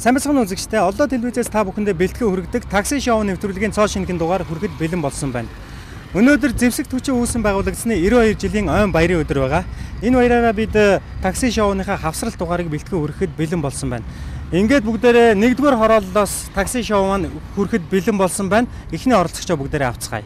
Сайн байцгаана үзэгчдээ. Оллоо телевизээс та бүхэндээ бэлтгэн хүргэдэг такси шоу нэвтрүүлгийн цоо шинэхэн дугаар хүрэхэд бэлэн болсон байна. Өнөөдөр зэвсэг түчин үүсэн байгуулагдсаны 92 жилийн ойн баярын өдөр байгаа. Энэ баяраараа бид такси шоуныхаа хавсрал дугаарыг бэлтгэн хүрэхэд бэлэн болсон байна. Ингээд бүгдээрээ нэгдүгээр хорооллоос такси шоу маань хүрэхэд бэлэн болсон байна. Эхний оролцогчоо бүгдээрээ авцгаая.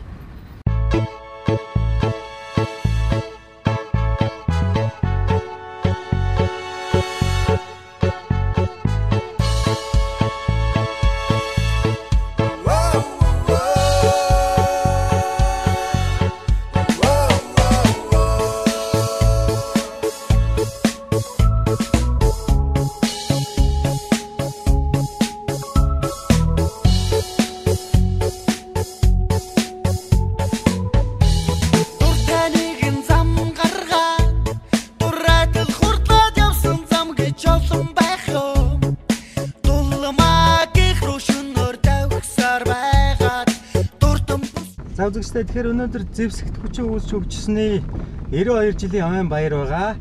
За үзэгчдээ, тэгэхээр өнөөдөр зэвсэгт хүчин үүсч хөгжсөний 92 жилийн ойн баяр байгаа.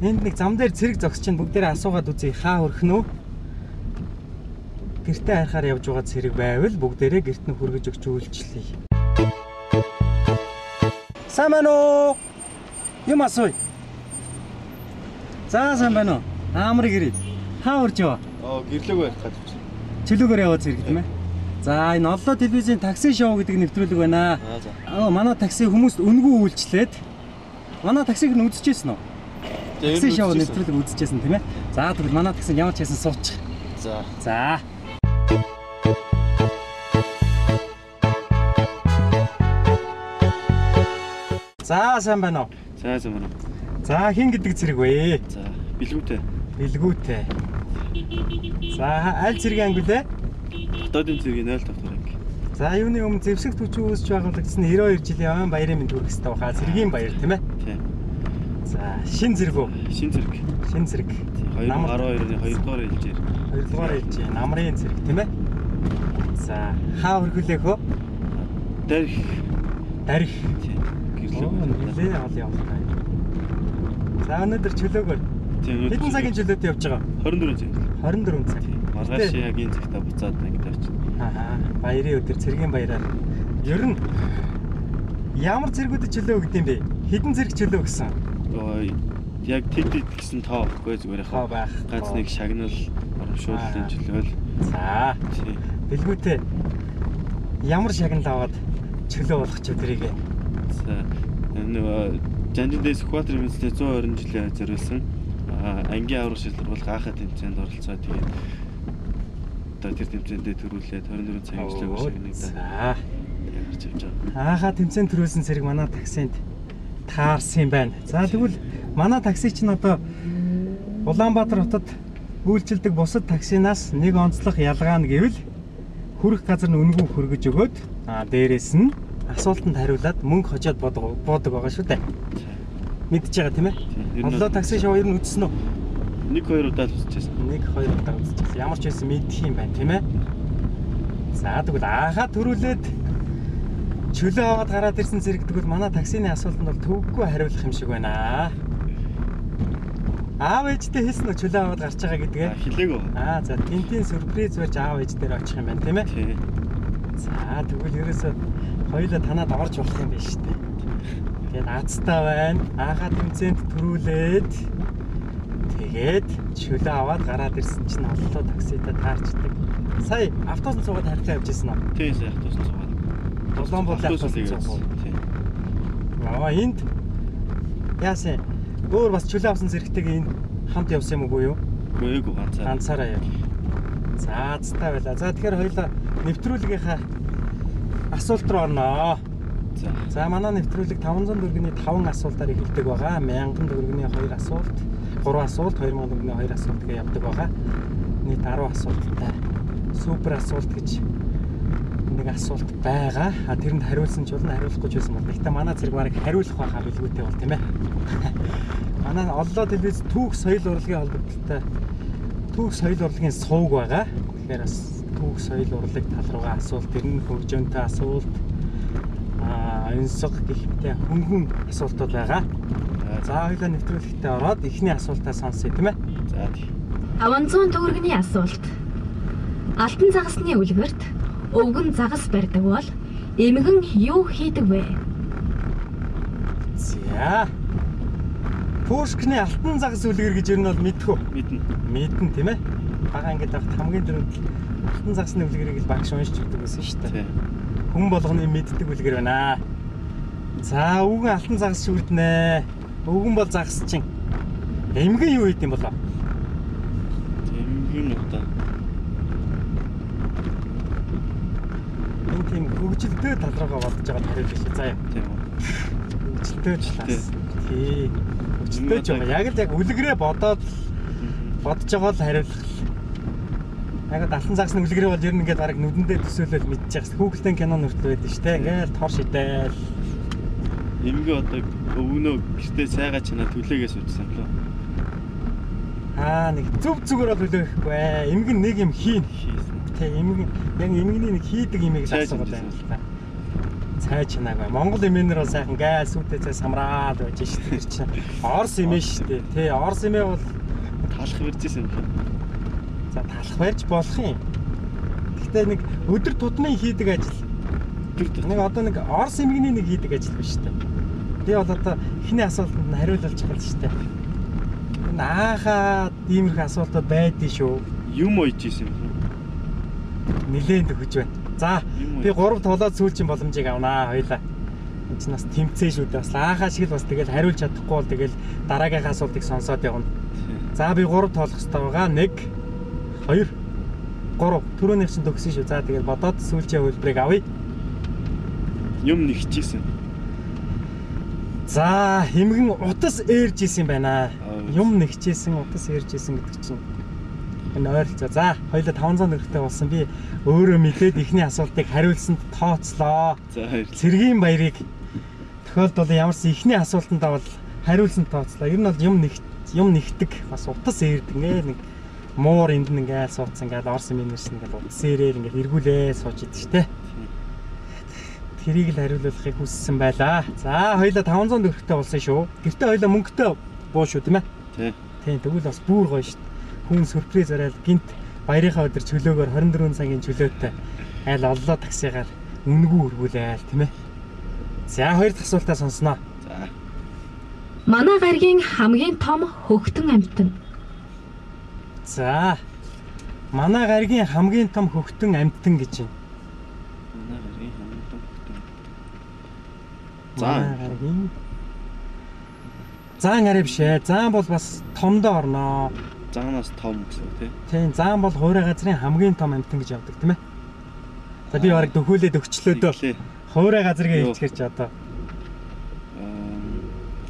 Энд нэг зам дээр цэрэг зогсож чинь бүгдээрээ асуугаад үзье. Хаа хүрэх нь үү? Гэртээ харахаар явж байгаа цэрэг байвал бүгдээрээ гэрт нь хүргэж өгч үйлчлэе. Сайн байна уу? Юм асууя. За сайн байна уу? Аамрыг ирээ. Хаа хүрч яваа? Аа, гэрлөг барих гэж байна. Чөлөөгөр яваа цэрэг тийм ээ? За энэ Оллоо телевизийн такси шоу гэдэг нэвтрүүлэг байна. Аа манай такси хүмүүст үнэгүй үйлчлээд манай таксиг нь үзчихсэн үү? Такси шоу нэвтрүүлэг үзчихсэн тийм ээ. За тэгвэл манай таксинд ямар ч байсан суучих. За. За. За сайн байна уу? За сайн байна уу? За хин гэдэг цэрэг вэ? За бэлгүүтэй. Бэлгүүтэй. За аль цэргийн анги вүлээ? Хотын цэргийн 05 дугаар анги. За юуны өмнө зэвсэг түчин үүсч байгуулагдсан 92 жилийн ойн баярын мэнд хүргэх ёстой баха. Цэргийн баяр тийм ээ? Тийм. За шин зэрэг үү? Шин зэрэг. Шин зэрэг. 2012 оны 2 дугаар ээлжээр. 2 дугаар ээлжийн намрын зэрэг тийм ээ? За хаа хүргэлээх вэ? Дарих. Дарих. Тийм. Гэрлөө. Нилээ ол явах таа. За өнөөдөр чөлөөгөр. Тийм. Хэдэн цагийн чөлөөтэй явж байгаа? 24 цаг. 24 цаг. Маргааш яг энэ цагтаа буцаад ангид очино. Аа, баярын өдөр цэргийн баяраар. Ер нь ямар цэргүүдэд чөлөө өгд юм бэ? Хэдэн цэрэг чөлөө өгсөн? Яг тэд гэсэн тоо өгөхгүй зүгээр яхаа. Байх. Ганц нэг шагнал урамшууллын чөлөөл. За. Бэлгүүтээ ямар шагнал аваад чөлөө болгох ч өдрийг. За, нөгөө Жанжин дэс Сүхбаатар мэдсний 120 жилийн зориулсан ангийн аврах шилдвар гаахаа тэмцээнд оролцоо. Тэгээд тэр тэмцээндээ төрүүлээд 24 цагийн чөлөөгөр шагнагдаа. За. Гарч явж байгаа. Ааха тэмцээн төрүүлсэн цэрэг манай таксинд таарсан юм байна. За тэгвэл манай такси чинь одоо Улаанбаатар хотод үйлчилдэг бусад таксинаас нэг онцлог ялгаа нь гэвэл хүрэх газар нь үнэгүй хүргэж өгөөд дээрээс нь асуултанд хариулаад мөнгө хожоод буудаг байгаа шүү дээ. Мэдж байгаа тийм ээ? Оллоо такси шоу ер нь үзсэн үү? 1-2 удаа л үзчихсэн. 1-2 удаа үзчихсэн. Ямар ч байсан мэдэх юм байна, тийм ээ? За тэгвэл ааха төрүүлээд чөлөө аваад гараад ирсэн зэрэг тэгвэл манай таксины асуултанд бол төвөггүй хариулах юм шиг байна. Аав ээжтэй хэлсэн үү чөлөө аваад гарч байгаа гэдгээ? Хэлээгүй. Аа за тентийн сюрприз барьж аав ээж дээр очих юм байна, тийм ээ? Тийм. За тэгвэл ерөөсөө хоёулаа танад орж болох юм байна шүү дээ. Тэгээд азтай байна. Ааха тэмцээнд төрүүлээд тэгээд чөлөө аваад гараад ирсэн чинь Оллоо такситай таарчдаг. Сая автобусанд суугаад харилцаа явж ирсэн үү? Тийм, сая автобусанд суугаад. Улаанбаатар автобусанд суугаад. Тийм. Аа энд яасан? Өөр бас чөлөө авсан зэрэгтэйг энд хамт явсан юм уу юу? Үгүй ганцаараа. Ганцаараа яв. За азтай байла. За тэгэхээр хоёулаа нэвтрүүлгийнхаа асуулт руу орноо. За манай нэвтрүүлэг 500 төгрөгийн 5 асуултаар эхэлдэг байгаа. 1000 төгрөгийн 2 асуулт, 3 асуулт, 2000 төгрөгийн 2 асуулт гэж явдаг байгаа. Нийт 10 асуулттай. Супер асуулт гэж нэг асуулт байгаа. А тэрэнд хариулсан ч болно, хариулахгүй ч байсан болно. Гэхдээ манай зэрэг бараг хариулах байхаа бэлгүүтэй бол тийм ээ. Манай Оллоо телевиз түүх соёл урлагийн холбогдлолтой түүх соёл урлагийн сувг байгаа. Тэгэхээр бас түүх соёл урлаг тал руугаа асуулт, тэр нь хөгжөөнтэй асуулт, онцгой гэх мэт хөнгөн асуултууд байгаа. За хоёулаа нэвтрүүлэгтээ ороод эхний асуултаа сонсъё тийм ээ. За тий. 500 төгрөгийн асуулт. Алтан загасны үлгэрт өвгөн загас барьдаг бол эмгэн юу хийдэг вэ? За. Пушкины алтан загас үлгэр гэж ер нь бол мэдэх үү? Мэднэ. Мэднэ тийм ээ. Бага ангид байхад хамгийн түрүүнд алтан загасны үлгэрийг л багш уншиж өгдөг байсан шүү дээ. Хүн болгоны мэддэг үлгэр байна. За, өвгөн алтан загас шүрднэ. Өвгөн бол загас чинь. Эмгэн юу хийд юм болоо? Эмгэн одоо энэ тийм хөгжилтэй тал руугаа бодож байгаа хариулах шээ. За яа. Тийм үү. Хөгжилтэй талаас. Тий. Хөгжилтэй ч юм. Яг л яг үлгэрээ бодоод бодож байгаа л хариулах. Яг алтан загасны үлгэрээ бол ер нь ингээд бараг нүдэндээ төсөөлөл мэдчих. Хүүхэлдэйн кино нүртэл байдаг шүү дээ. Ингээл тор шидээл. Эмгэн одоо өвгөнөө гэртээ сайгаа чанаа түлээгээ суучсан лөө. Аа нэг зүв зүгээр бол хүлээхгүй. Эмгэн нэг юм хийн. Хийсэн. Тэ эмгэн яг эмгэний нэг хийдэг имийг л асуугаад байна л та. Цай чанаагүй. Монгол эмээнэр бол сайхан гайл сүтээ цай самраад байж шít тэр чинь. Орс эмээ шүү дээ. Тэ Орс эмээ бол талах барьжсэн юм байна. За талах барьж болох юм. Гэхдээ нэг өдөр тутмын хийдэг ажил. Нэг одоо нэг Орс эмгэний нэг хийдэг ажил биш үү? Би бол одоо эхний асуултанд нь хариулж гал шүү дээ. Энэ аахаа иймэрхүү асуултууд байдгийн шүү. Юм ойж исэн юм. Нилээн төхөж байна. За би 3 толоод сүүлчийн боломжийг авнаа хоёлаа. Энд чинь бас тэмцээн шүү дээ. Бас аахаа шиг л бас тэгэл хариулж чадахгүй бол тэгэл дараагийнхаа асуултыг сонсоод явна. За би 3 тоолох хэрэгтэй байгаа. 1 2 3. Түрүүнийх чинь төгсөн шүү. За тэгэл бодоод сүүлчийн хувилбарыг авъя. Юм нэгчихсэн. За хэмгэн утас ээрж исэн байна. Юм нэгчээсэн, утас ээрж исэн гэдэг чинь энэ ойролцоо. За хоёулаа 500 төгрөгтэй болсон. Би өөрөө мэдээд эхний асуултыг хариулсанд тооцлоо. За баярлалаа. Цэргийн баярыг тохиолдол ямарс эхний асуултандаа бол хариулсанд тооцлоо. Ер нь бол юм нэгдэг бас утас ээрдэг ингээ нэг муур энд нь ингээл суудсан ингээл Орос минерс ингээл утас ээрэл ингээл эргүүлээ сууж идэв штэ. Тэрийг л хариулахыг хүссэн байлаа. За хоёулаа 500 төгрөгтэй болсон шүү. Гэртээ хоёулаа мөнгөтэй буу шүү тийм ээ. Тий. Тийм тэгвэл бас бүр гоё шүү. Хүн сюрприз барайл гинт баярынхаа өдөр чөлөөгөөр 24 цагийн чөлөөтэй айл оллоо таксигаар үнэгүй өргүүлээл тийм ээ. За хоёр дахь асуултаа сонсноо. За. Манай гаригийн хамгийн том хөгтөн амьтан. За. Манай гаригийн хамгийн том хөгтөн амьтан гэж байна. Манай гаригийн хамгийн том хөгтөн. Манай гаригийн Заан арай биш ээ. Заан бол бас томдоо орноо. Заанаас том гэсэн үг тий. Тийм, заан бол хуурай газрын хамгийн том амьтан гэж явдаг тийм ээ. За би бараг дөхөөлээд өгчлөө дөө. Хуурай газрыг хэлчихэр чи одоо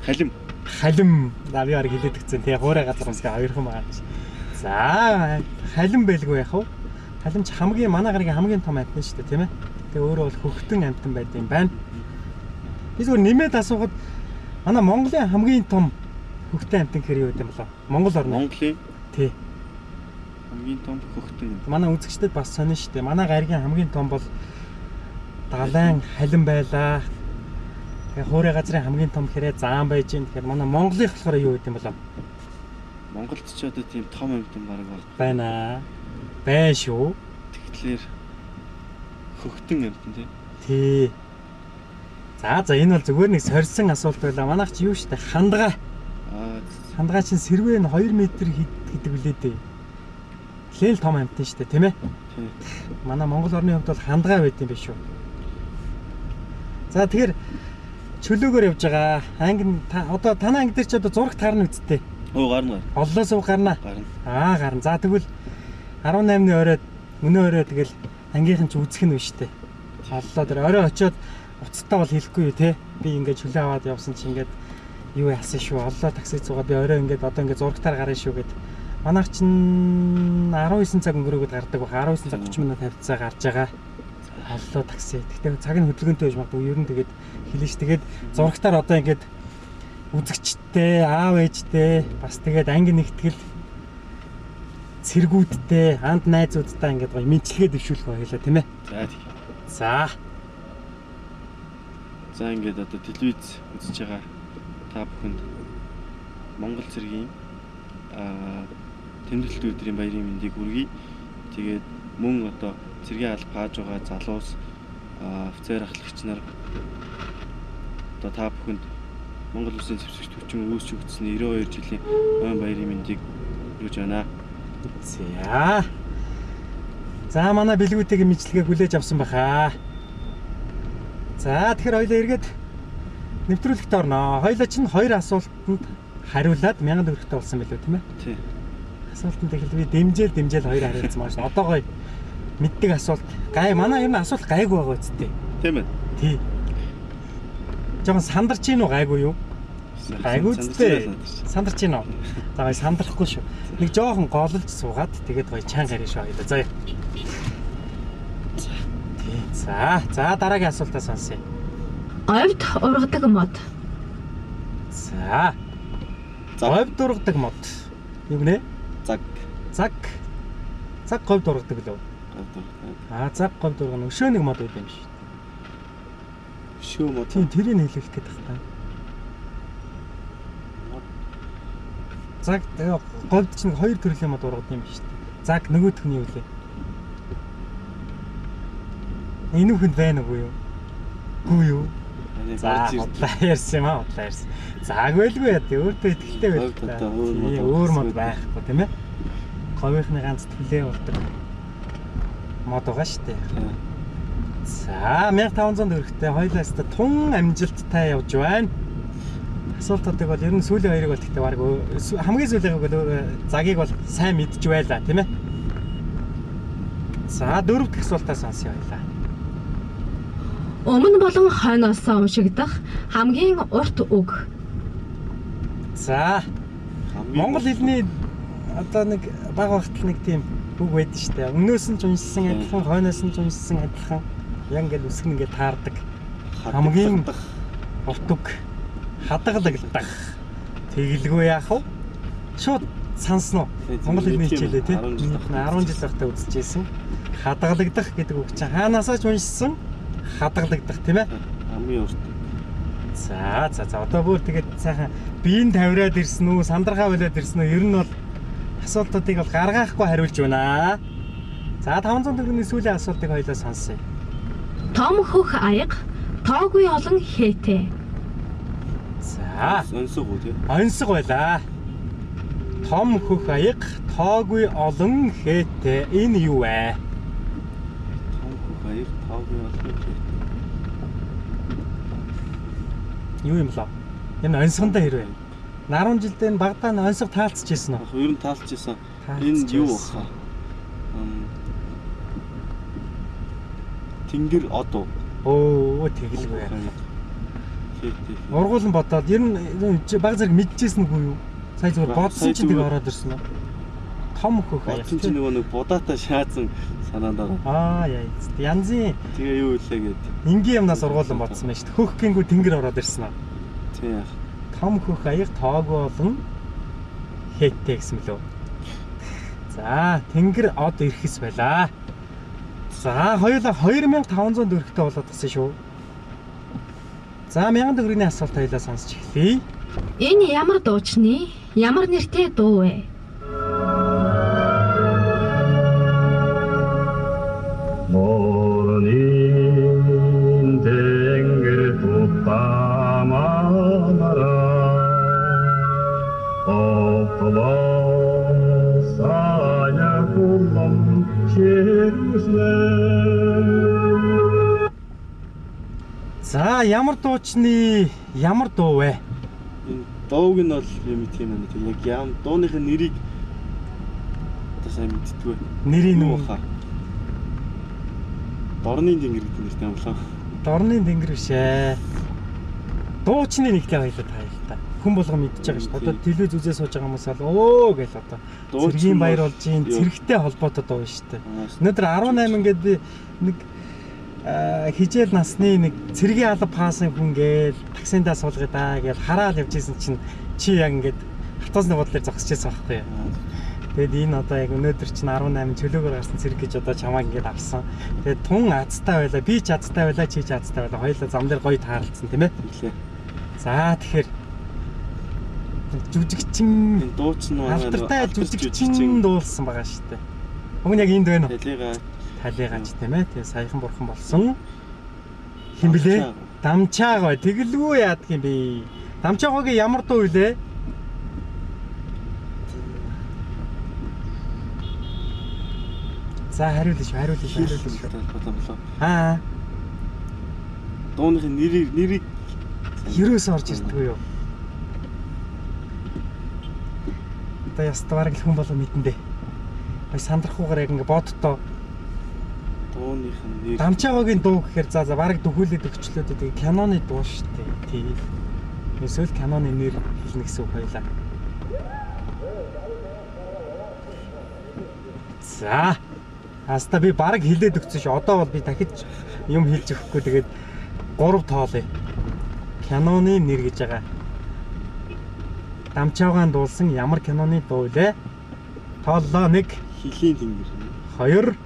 халим. Халим. За би бараг хэлээд өгсөн тий. Хуурай газар өмсгөө хоёрхан байгаа чи. За халим байлгүй яах вэ? Халим ч хамгийн манай гаригийн хамгийн том амьтан шүү дээ тийм ээ. Тэгээ өөрөө бол хөгтөн амьтан байд юм байна. Би зүгээр нэмээд асуухад манай Монголын хамгийн том хөгтөн амьтан гэхээр юу гэдэм болоо? Монгол орн. Монголын тий. Хамгийн том хөгтөн. Манай үзэгчдэд бас сонин шүү дээ. Манай гаригийн хамгийн том бол далайн халим байлаа. Тэгээ хуурай газрын хамгийн том хэрэг заан байж гин. Тэгэхээр манай Монголынх болохоор юу гэдэм болоо? Монголд ч одоо тийм том амьтан бараг бол байна. Бай шүү. Тэгэхээр хөгтөн амьтан тий. Тий. За за энэ бол зүгээр нэг сорьсон асуулт байлаа. Манайх чи юу штэ хандгаа. Хандгаа чинь сэрвээ нь 2 м гэдэг үлээ дээ. Лээл том амьтан штэ тийм ээ. Тий. Манай Монгол орны хувьд бол хандгаа байд юм биш үү? За тэгэхээр чөлөөгөөр явж байгаа. Анги одоо танай анги дээр чи одоо зурагт гарна үсттэй. Оо гарна. Оллоос уу гарна. Гарна. Аа гарна. За тэгвэл 18-ны орой өнөө орой тэгэл ангийнхан чи үзэх нь биш үү? Оллоо дээр орой очиод уцтаа бол хэлэхгүй юу те. Би ингээд чөлөө аваад явсан чи ингээд юу яасан шүү. Оллоо такси цугаа би орой ингээд одоо ингээд зурагтаар гарна шүү гэд. Манайх чинь 19 цаг өнгөрөөгд гардаг байх. 19 цаг 30 минут хавцаа гарч байгаа. Оллоо такси. Гэхдээ цаг нь хөдөлгөөнтэй байж магадгүй. Ер нь тэгээд хэлнэ ш. Тэгээд зурагтаар одоо ингээд үзэгчтэй, аав ээжтэй бас тэгээд анги нэгтгэл цэргүүдтэй, анд найзуудтай ингээд гоё мэдлэгээ дэвшүүлэх байлаа тийм ээ. За тийм. За. За ингээд одоо телевиз үзэж байгаа та бүхэнд Монгол цэргийн тэмдэглэлт өдрийн баярын мэндийг хүргэе. Тэгээд мөн одоо цэргийн алба хааж байгаа залуус офицер ахлагч нар одоо та бүхэнд Монгол Улсын зэвсэгч хүчин үүсч өгдсөн 92 жилийн ойн баярын мэндийг хүргэж байна. За. За манай бэлгүүтэйг мэдлэгээ хүлээж авсан байхаа. За тэгэхээр хоёлаа эргээд нэвтрүүлэгт орноо. Хоёлаа чинь хоёр асуултанд хариулаад 1000 төгрөгтэй болсон билүү тийм ээ? Тий. Асуултанд эхэл би дэмжээл хоёр хариулсан маш. Одоо гоё мэддэг асуулт. Гай манай ер нь асуулт гайгүй байгаа үсттэй. Тийм ээ. Тий. Жохон сандарч ийн үү гайгүй юу? Гайгүй үсттэй. Сандарч ийн үү? За гоё сандрахгүй шүү. Нэг жоохон гололж суугаад тэгээд гоё чанга харин шүү хоёлаа. Заяа. Тий. За, за дараагийн асуултаа сонсъё. Говьд ургадаг мод. За. Говьд ургадаг мод. Юу гинэ? Цаг. Цаг. Цаг говьд ургадаг лөө. Говьд ургадаг. Аа, цаг говьд ургана. Өшөө нэг мод байд юм шиг. Өшөө мод. Тийм, тэрийг хэлэх гээд байна. Цаг говьд чинь хоёр төрлийн мод ургадаг юм биш үү? Цаг нөгөөх нь юу лээ? Энэ үхэнд байна уу юу? Гүү юу? За худлаа ярьсан юм аа, худлаа ярьсан. Заагвэлгүй яа, өөртөө ихтэй байл. Өөр мод байхгүй тийм ээ. Говийнхны ганц түлээ болдог мод байгаа шүү дээ. За 1500 төгрөгтэй хоёлаа өстө тун амжилттай явж байна. Асуултуудыг бол ер нь сүүлийн хоёрыг бол гэхдээ баг хамгийн сүүлийнхийг бол загийг бол сайн мэдж байлаа тийм ээ. За дөрөв дэх асуултаа сонсъё хоёлаа. Өмнө болон хойноос уншигдах хамгийн урт үг. За Монгол хэлний одоо нэг баг багтал нэг тийм үг байдаг шүү дээ. Өмнөөс нь ч уншсан адилхан, хойноос нь ч уншсан адилхан. Яг ингээл үсэг нь ингээд таардаг. Хамгийн урт үг хадгалагдах. Тэгэлгүй яах вэ? Шууд сансан уу? Монгол хэлний хичээлээ тий. 10 жил байхдаа үзчихсэн. Хадгалагдах гэдэг үг чинь хаанасаа ч уншсан хадгалагдах тийм ээ? Хамгийн урт. За за за одоо бүр тэгээд сайхан биеийн тавираад ирсэн үү, сандархаа болоод ирсэн үү? Ер нь бол асуултуудыг бол гаргаахгүй хариулж байна. За 500 төгрөгийн сүүлийн асуултыг хоёлаа сонсъё. Том хөх аяга, тоогүй олон хээтэй. За, онсог уу тий? Онсог байлаа. Том хөх аяга, тоогүй олон хээтэй. Энэ юу вэ? Том хөх аяга, тоогүй олон хээтэй. Юу юм лээ? Энэ онсгондоо хэрвээ. 10 жилдээ энэ багадаа нь онсго таалцж ирсэн үү? Ер нь таалцж ирсэн. Энэ юу баха? Тэнгэр од уу? Өө, тэгэлгүй. Ургуулan бодоод ер нь баг зэрэг мэдчихсэн үгүй юу? Сая зүгээр бодсон чинь тэг ороод ирсэн үү? Том хөх аяг. Бодсон чинь нөгөө нэг будаатай шаацсан санаанд байгаа. Аа яа. Янзын тэгээ юу илээ гээд. Энгийн юмнаас ургуулan бодсон байж шүү. Хөх гингүү тэнгэр ороод ирсэн аа. Тийм яах. Том хөх аяг тоогүй олон хээтэй гэсэн мөлөө. За, тэнгэр од ирэхс байлаа. За, хоёулаа 2500 төгрөгтэй болоод тасан шүү. За, 1000 төгрөгийн асуулт хоёулаа сонсч эхлэе. Энэ ямар дуучны, ямар нэртэй дуу вэ? Морнин тэнгэр тутаманара Опласая кулам черүснэ. За, ямар дуучны, ямар дуу вэ? Энэ дууг нь бол юм тийм байна. Тэг яг яам дууныхын нэрийг одоо сайн мэддэггүй. Нэрийг нь хаа. Дорны тэнгэр гэдэг нэртэй юм болоо. Дорны тэнгэр биш ээ. Дуучны нэгтэй хоёлаа та хэл та. Хүн болгон мэдчихэж байгаа шүү дээ. Одоо телевиз үзээ сууж байгаа хүмүүс бол өө гэл одоо цэргийн баяр болж ийн цэрэгтэй холбоотой дуу шүү дээ. Өнөөдөр 18 ингээд би нэг хижээл насны нэг цэргийн алба паасан хүн гээл таксиндаа суулгая даа гээл хараал явж исэн чинь чи яг ингээд автобусны бодлоор зогсож байсан байхгүй юу. Тэгэд энэ одоо яг өнөөдөр чинь 18 чөлөөгөөр гарсан цэрэг гэж одоо чамааг ингээд авсан. Тэгээд тун азтай байлаа, би ч азтай байлаа, чи ч азтай байлаа. Хоёулаа зам дээр гоё таарлцсан тийм ээ. Тэглээ. За тэгэхээр Жүжигчин дуучин манай алдартай жүжигчин дуулсан байгаа шүү дээ. Уг нь яг энд байна уу? Талигач тийм ээ. Тэгээ саяхан бурхан болсон. Хэн блэ? Дамчаагаа. Тэгэлгүй яадаг юм бэ? Дамчаагаагийн ямар дуу вэ? За хариулна шүү, хариулна шүү. Аа. Дууныхын нэрийг ерөөс орж ирдэггүй юу? Одоо яст бараг л хүн болоо мэдэн дээ. Бай сандрахгүйгээр яг ингээ боддоо. Дууных нь нэр. Дамчаагаагийн дуу гэхээр за бараг дөхүүлээд өгчлөө дээ. Киноны дуу шүү дээ. Тий. Эсвэл киноны нэр хэлнэ гэсэн үг хоёлаа. За. Хаста би бараг хилээд өгсөн шүү. Одоо бол би дахиж юм хэлж өгөхгүй. Тэгээд 3 тоолъё. Киноны нэр гэж байгаа. Дамчаагаан дуулсан ямар киноны дуу вэ? Тооллоо 1. Хилийн тэнгэр. 2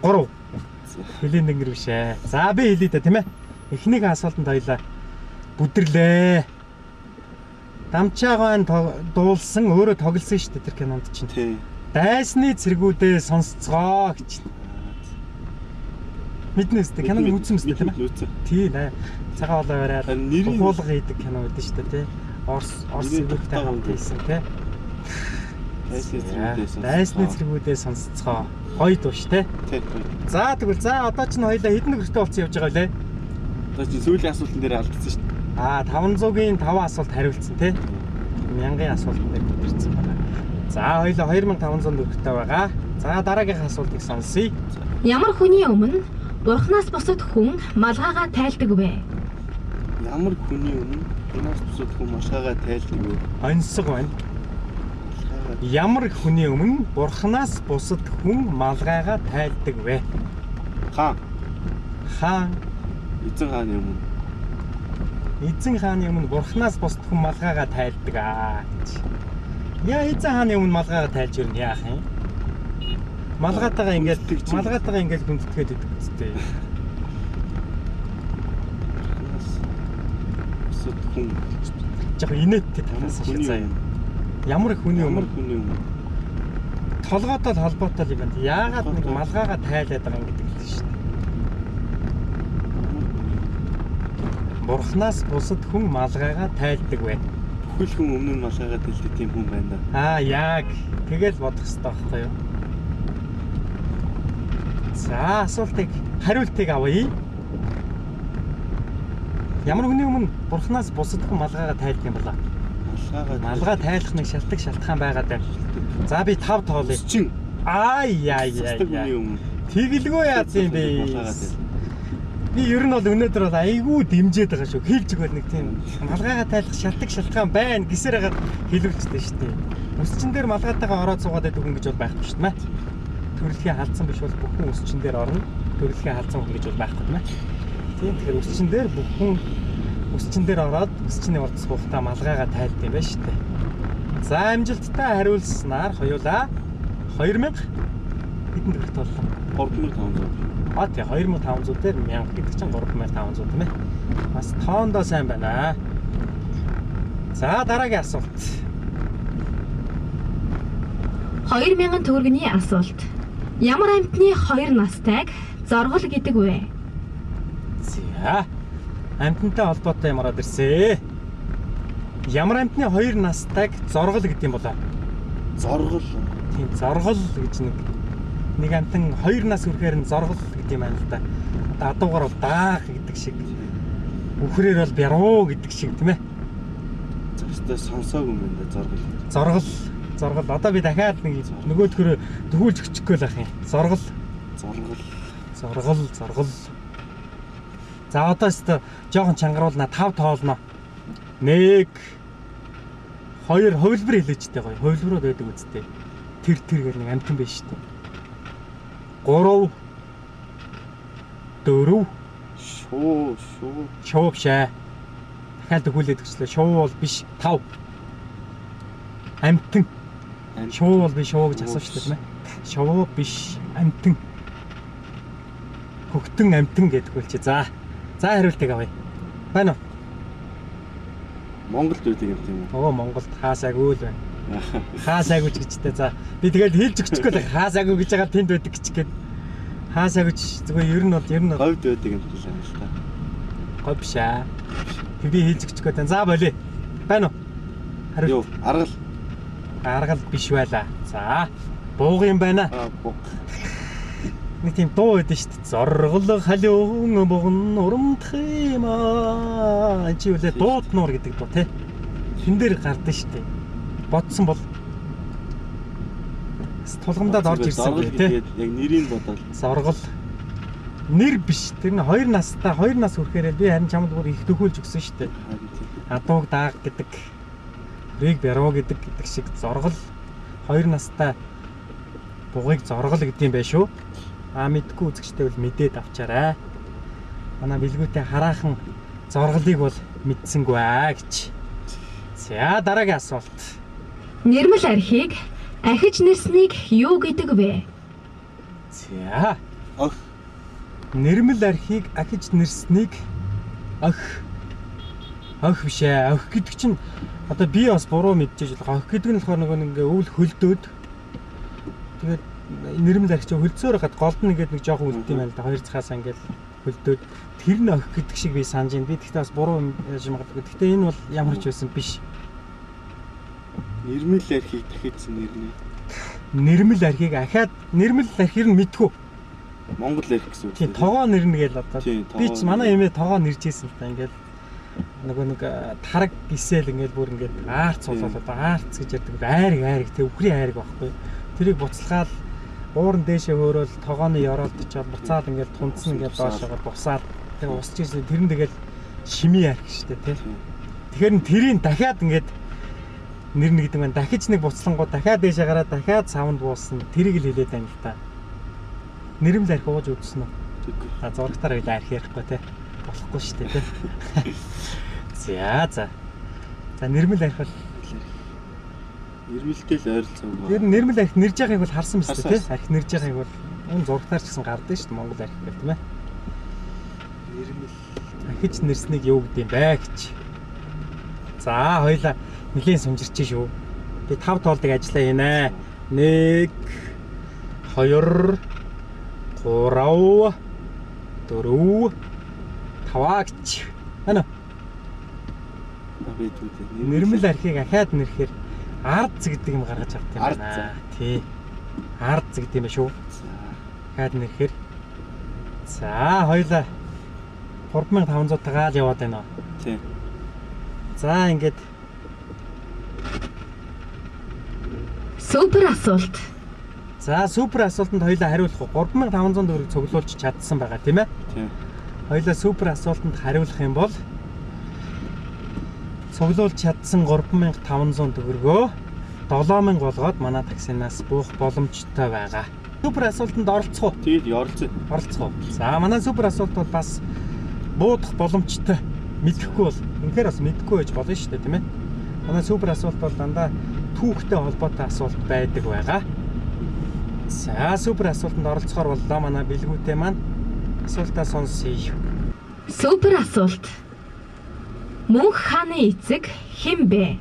3. Хилийн тэнгэр биш ээ. За би хэлье дээ, тийм ээ. Эхнийх асуултанд хоёлаа бүдэрлээ. Дамчаагаан дуулсан өөрөө тоглосон шүү дээ тэр кинонд чинь. Тий. Дайсны цэргүүдээ сонсцгоо гэж. Мэднэ үстэй киног үзсэн үстэй тийм ээ. Тий, цагаан хоолой бариад ухуулга хийдэг кино байдаг шүү дээ, тий. Орос цэргүүдтэй хамт хийсэн тий. Дайсны цэргүүдээ сонсцгоо. Гоё дуу шүү тий. За тэгвэл за одоо чинь хоёлаа хэдэн төгрөгтэй болсон явж байгаа вэ? Одоо чинь сүүлийн асуултан дээр алдсан шүү дээ. Аа 500-ийн 5 асуулт хариулсан тий. 1000-ын асуултан дээр бүтэрсэн байна. За хоёлаа 2500 төгрөгтэй байгаа. За дараагийнх асуултыг сонсъё. Ямар хүний өмнө бурхнаас бусад хүн малгайгаа тайлдаг вэ? Ямар хүний өмнө бурхнаас бусад хүн малгайгаа тайлдаг вэ? Онцгой байна. Ямар хүний өмнө бурхнаас бусад хүн малгайгаа тайлдаг вэ? Хаан. Хаан. Эзэн хааны өмнө. Эзэн хааны өмнө бурхнаас бусад хүн малгайгаа тайлдаг аа гэж. Яа эзэн хааны өмнө малгайгаа тайлж ирнэ яах юм? Малгайтайгаа ингээд хүндэтгээд идэг үстэй. Бусад хүн яг инээдтэй талаас шиг заяа. Ямар хүний өмнө толгойтой холбоотой юм байна. Яагаад нэг малгайгаа тайлаад байгаа юм гэдэг л шүү дээ. Бурхнаас бусад хүн малгайгаа тайлдаг вэ? Бүхэл хүн өмнө нь малгайгаа тайлдаг тийм хүн байна да. Аа яг тэгэл бодох хэрэгтэй байхгүй юу? За асуултыг хариултыг авъя. Ямар хүний өмнө бурхнаас бусад хүн малгайгаа тайлдаг юм болоо? Малгай тайлах нэг шалтгаан шалтгаан байгаад байна. За би 5 тоолъё. Чин. Аа яа яа. Тэгэлгүй яаз юм бэ? Би ер нь бол өнөөдөр бол айгүй дэмжиж байгаа шүү. Хэлж өгöd нэг тийм малгайгаа тайлах шалтгаан шалтгаан байна гэсээр хагаад хэлүүлжтэй шүү дээ. Өсчин дээр малгайтайгаа ороод суугаад байдаг хүн гэж бол байхгүй шүү дээ. Төрөлхийн халдсан биш бол бүх хүн өсчин дээр орно. Төрөлхийн халдсан хүн гэж бол байхгүй тийм ээ. Тийм тэгэхээр өсчин дээр бүх хүн өсчин дээр ороод өсчний урд суухдаа малгайгаа тайлд юм байна шүү дээ. За амжилттай хариулснаар хоёулаа 2000 хэдэн төгрөгт боллоо? 3500. А тий 2500 дээр 1000 гэдэг чинь 3500 тийм ээ. Бас тоондоо сайн байна. За дараагийн асуулт. 2000 төгрөгийн асуулт. Ямар амьтны 2 настайг зоргол гэдэг вэ? За. Амьтантай холбоотой юм ороод ирсэн. Ямар амьтны 2 настайг зоргол гэдэг юм болоо? Зоргол. Тийм, зоргол гэж нэг амьтан 2 нас хүрэхээр нь зоргол гэдэг юм байна л да. Одоо адуугаар бол даах гэдэг шиг. Үхрээр бол бяруу гэдэг шиг тийм ээ. Зөвхөн сонсоогүй юм байна да зоргол. Зоргол. Зоргол. Одоо би дахиад нэг нөгөөдхөрөө төхүүлж өчөхгүй л ах юм. Зоргол. Зоргол. Зоргол, зоргол. За одоо өстө жоохон чангаруулна 5 тоолно. 1 2 хувилбар хэлээчтэй гоё. Хувилбарууд байдаг үсттэй. Тэр гэл нэг амтан байж штэ. 3 4 шуу шуу биш ээ. Дахиад төхүүлээд өчлөө. Шуу бол биш 5. Амтан. Шуу бол би шуу гэж асууж штэ тийм ээ. Шуу биш амтан. Хөгтөн амтан гэдэг үл чи. За. За хариултыг авъя. Байна уу? Монголд байдаг юм тийм үү? Оо Монголд хаасаагүй л байна. Хаасаагүй ч гэжтэй. За би тэгэл хэлж өгчихгүй л хаасаагүй гэж байгаа тэнд байдаг гэж гээд. Хаасаагүй ч зүгээр ер нь бол говьд байдаг юм шиг л та. Говь биш аа. Би хэлж өгчихгүй тань. За болио. Байна уу? Хариу. Юу, аргал. Аргал биш байлаа. За бууг юм байна. Аа бууг. Нэг тийм дуу өгдөн шүү дээ. Зоргол халиун бугн урамдах юм аа. Энд чи юу лээ дууд нуур гэдэг дуу тий. Хэн дээр гардсан шүү дээ. Бодсон бол тулгамдаад орж ирсэн гэх тий. Яг нэрийг бодоод. Зоргол нэр биш. Тэр нь 2 настай 2 нас хүрэхээр би харин чамд бүр их төхөөлж өгсөн шүү дээ. Адууг дааг гэдэг, риг бяруу гэдэг шиг зоргол 2 настай бугыг зоргол гэдэг юм байна шүү. А мэдгүй үзэгчтэй бол мэдээд авчаарай. Манай бэлгүүтэй хараахан зорголыг бол мэдсэнгүй аа гэж. За дараагийн асуулт. Нэрмэл архийг ахиж нэрснийг юу гэдэг вэ? За. Ох. Нэрмэл архийг ахиж нэрснийг ох. Ох биш ээ. Ох гэдэг чинь одоо би бас буруу мэдчихэж байгаа. Ох гэдэг нь болохоор нөгөө нэг ингээ өвөл хөлдөөд тэгээд нэрмэл арх чинь хөлдсөөр хад голд нь ингээд нэг жоохон үлдсэн юм байна л да. Хоёр цахаасаа ингээд хөлдөөд тэр нь ох гэдэг шиг би санаж байна. Би тэгтээ бас буруу яаж магадгүй. Тэгтээ энэ бол ямар ч байсан биш. Нэрмэл архийг дахиж нэрнэ. Нэрмэл архийг ахаад нэрмэл архийг нь мэдхүү. Монгол арх гэсэн үг. Тийм тогоо нэрнэ гээл одоо. Би ч манай эмээ тогоо нэрж ийсэн л та ингээд нөгөө нэг тараг гисэл ингээд бүр ингээд аарц болоод одоо аарц гэж ярьдаг. Айраг айраг тэг үхрийн айраг байхгүй. Тэрийг буцалгаал уурн дээшээ хөөрөөл тогооны ёроолд очоод буцаал ингээд тунцсан ингээд доошоогоор бусаад тэг усч ийсэн. Тэр нь тэгэл шимийн арх штэ тий. Тэгэхээр нь тэрийг дахиад ингээд нэр нэг гэдэг маань дахиж нэг буцлангуу дахиад дээшээ гараад дахиад савнд буусан тэрийг л хэлээд байна л та. Нэрмэл арх ууж үзсэн үү? А зурагтаар хоёлаа арх ярихгүй те. Болохгүй шүү дээ те. За за. За нэрмэл арх бол нэрмэлтэй л ойролцоог. Тэр нэрмэл арх нэрж байгааг бол харсан биз дээ те. Арх нэрж байгааг бол энэ зурагтаар ч гэсэн гардаг шүү дээ Монгол арх гэх тийм ээ. Нэрмэл ахиж нэрснийг юу гэдэм бэ гэж. За хоёлаа нэлийн сумжирч шүү. Би 5 тоолдог ажиллаа хийнэ. 1 2 3 4 5 гэж. Ана. Би түүтэй. Нэрмэл архийг ахаад нэрхээр ардз гэдэг юм гаргаж авт юм байна. Тий. Ардз гэдэг юм шүү. Ахаад нэрхээр. За хоёлаа 3500 тагаал яваад байна. Тий. За ингээд супер асуулт. За супер асуултанд хоёлаа хариулах уу? 3500 төгрөг цуглуулж чадсан байгаа тийм ээ? Тийм. Хоёлаа супер асуултанд хариулах юм бол цуглуулж чадсан 3500 төгрөгөө 7000 болгоод манай таксинаас буух боломжтой байгаа. Супер асуултанд оролцох уу? Тэгээд оролцъё. Оролцох уу? За манай супер асуулт бол бас буудах боломжтой. Мэдэхгүй бол үнэхээр бас мэдэхгүй байж болно шүү дээ тийм ээ? Манай супер асуулт бол дандаа түүхтэй холбоотой асуулт байдаг байгаа. За супер асуултанд оролцохоор боллоо манай бэлгүүтэй маань. Асуултаа сонсъё. Супер асуулт. Мөнх хааны эцэг хэн бэ?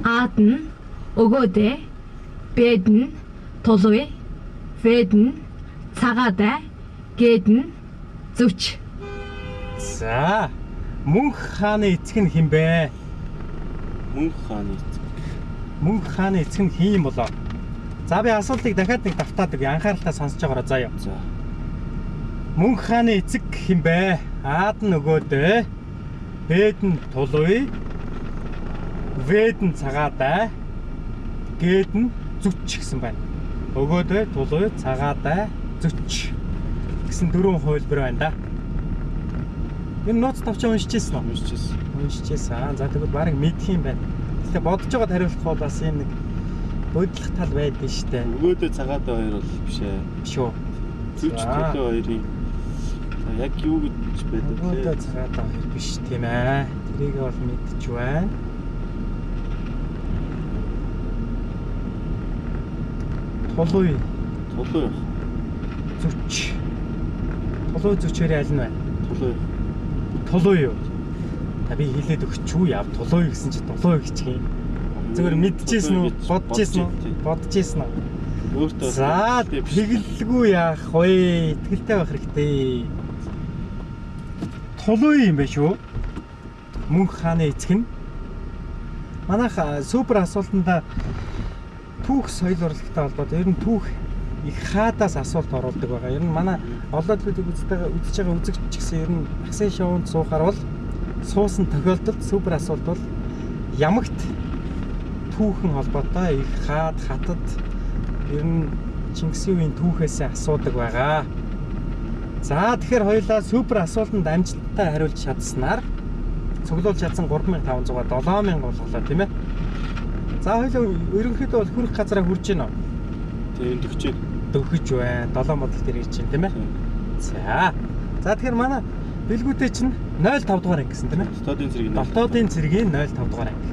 А-д нь Өгөөдэй, Б-д нь Тулуй, В-д нь Цагаадай, Г-д нь Зүвч. За Мөнх хааны эцэг нь хэн бэ? Мөнх хааны эцэг. Мөнх хааны эцэг нь хэн болоо? За би асуултыг дахиад нэг давтаад өгье. Анхааралтай сонсож байгаарай заа юу. За. Мөнх хааны эцэг хэн бэ? А-д нь Өгөөдэй, Б-д нь Тулуй, В-д нь Цагаадай, Г-д нь Зүвч гэсэн байна. Өгөөдэй, Тулуй, Цагаадай, Зүвч гэсэн дөрвөн хувилбар байна да. Энэ нууц товчоо уншиж ирсэн үү? Уншиж ирсэн. Уншиж ирсэн. За тэгвэл бараг мэдх юм байна. Гэхдээ бодож байгаад хариулах бол бас юм нэг бодлох тал байдаг шүү дээ. Өгөөдэй Цагаадай хоёр бол биш ээ. Биш үү? Зүвч Тулуй хоёрын яг юу гэж байдаг вэ? Өгөөдэй Цагаадай хоёр биш тийм ээ. Тэрийг бол мэдж байна. Тулуй. Тулуй. Зүвч. Тулуй зүвчээрээ аль нь вэ? Тулуй. Тулуй юу? Та би хэлээд өгч үү яв Тулуй гэсэн чи Тулуй гэж юм. Зүгээр мэдчихсэн үү? Бодчихсэн үү? Бодчихсэн үү? Өөртөө За тэгэлгүй яах вэ? Итгэлтэй байх хэрэгтэй. Тулуй юм байна шүү. Мөнх хааны эцэг нь. Манайх супер асуултанда түүх соёл урлагтай холбоотой ер нь түүх их хаадаас асуулт оруулдаг байгаа. Ер нь манай олоод бид үздэг үзэж байгаа үзэгч ч гэсэн ер нь такси шоунд суухаар бол суусан тохиолдолд супер асуулт бол ямагт түүхэн холбоотой их хаад хатад ер нь Чингисийн үеийн түүхээсээ асуудаг байгаа. За тэгэхээр хоёулаа супер асуултанд амжилттай хариулж чадсанаар цуглуулж чадсан 3500-аа 7000 болголоо тийм ээ. За хоёулаа ерөнхийдөө бол хүрэх газараа хүрж гинэ. Тийм дөхчээ. Дөхөж байна. 7 модал дээр ирж байна тийм ээ. За. За тэгэхээр манай бэлгүүтээ чинь 05 дугаар анги гэсэн тийм ээ. Дотоодын цэргийн Дотоодын цэргийн 05 дугаар анги.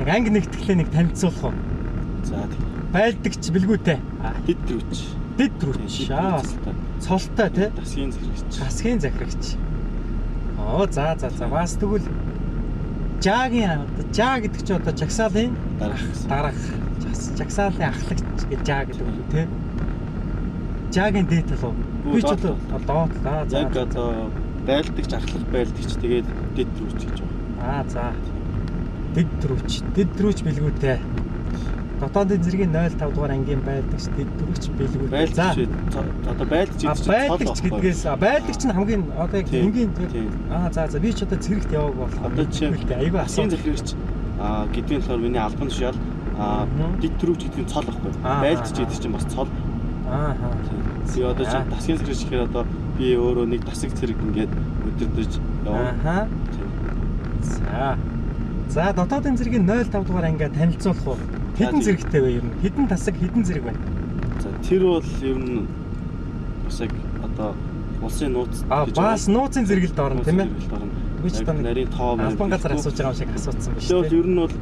Нэг анги нэгтгэлээ нэг танилцуулах уу? За тийм. Байлдагч бэлгүүтээ. Дэд төрүүч. Дэд төрүүч. Аа цолтой тий. Дасгийн захирагч. Дасгийн захирагч. Оо за за за. Бас тэгвэл жаагийн жаа гэдэг чинь одоо жагсаалын дарга гэсэн. Дарга. Жагсаалын ахлагч гэж жаа гэдэг үг тий. Жаагийн дээд тал уу? Би ч одоо доод тал. За. Яг одоо байлдагч, ахлах байлдагч тэгээд дэд төрүүч гэж байна. Аа за. Дэд төрүүч. Дэд төрүүч бэлгүүтээ. Дотоодын цэргийн 05 дугаар ангийн байлдагч дэд төрүүч бэлгүүтээ. За. Одоо байлдагч гэдэг чинь байлдагч гэдгээс байлдагч нь хамгийн одоо яг энгийн аа за за би ч одоо цэрэгт явааг болох. Одоо чи айгүй асуух захирагч гэдгийн болохоор миний албан тушаал дэд төрүүч гэдэг нь цол байхгүй. Байлдагч гэдэг чинь бас цол. Аа. Тэгээ одоо чи дасгийн захирагч гэхээр одоо би өөрөө нэг дасаг цэрэг ингээд өдөрдөж явна. Аа. За. За дотоодын цэргийн 05 дугаар ангиа танилцуулах уу? Хэдэн зэрэгтэй вэ ер нь? Хэдэн тасаг, хэдэн зэрэг байна? За тэр бол ер нь бас яг одоо улсын нууц гэж бас нууцын зэрэгэлд орно тийм ээ. Би ч одоо нарийн тоо албан газар асууж байгаа юм шиг асуусан биш үү? Тэр ер нь бол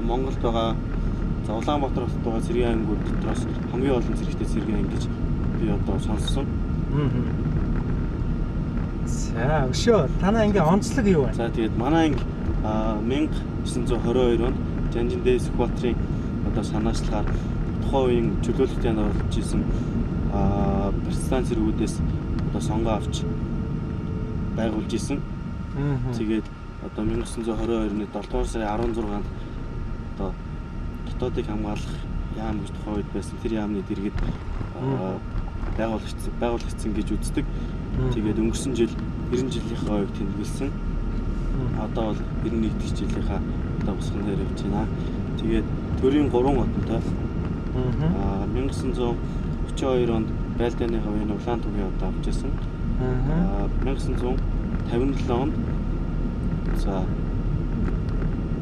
Монголд байгаа за Улаанбаатар хотод байгаа цэргийн ангиуд дотроос хамгийн олон зэрэгтэй цэргийн анги гэж би одоо сонссон. За өшөө танай ангийн онцлог юу вэ? За тэгээд манай анги 1922 онд Жанжиндээ Сүхбаатарын одоо санаачлагаар тухайн үеийн чөлөөлөлтөнд оролцож исэн партизан цэргүүдээс одоо сонгоо авч байгуулж исэн. Тэгээд одоо 1922 оны 7 дугаар сарын 16-нд одоо дотоодыг хамгаалах яам гэж тухайн үед байсан. Тэр яамны дэргэд байгуулагдсан гэж үздэг. Тэгээд өнгөрсөн жил 90 жилийнхээ ойг тэмдэглэсэн. Одоо бол 91 дэх жилийнхаа одоо босгон дээр явж байна. Тэгээд төрийн 3 одонтой. 1932 онд Байлдааны хавийн улаан тугийн одоо авч ирсэн. 1957 онд за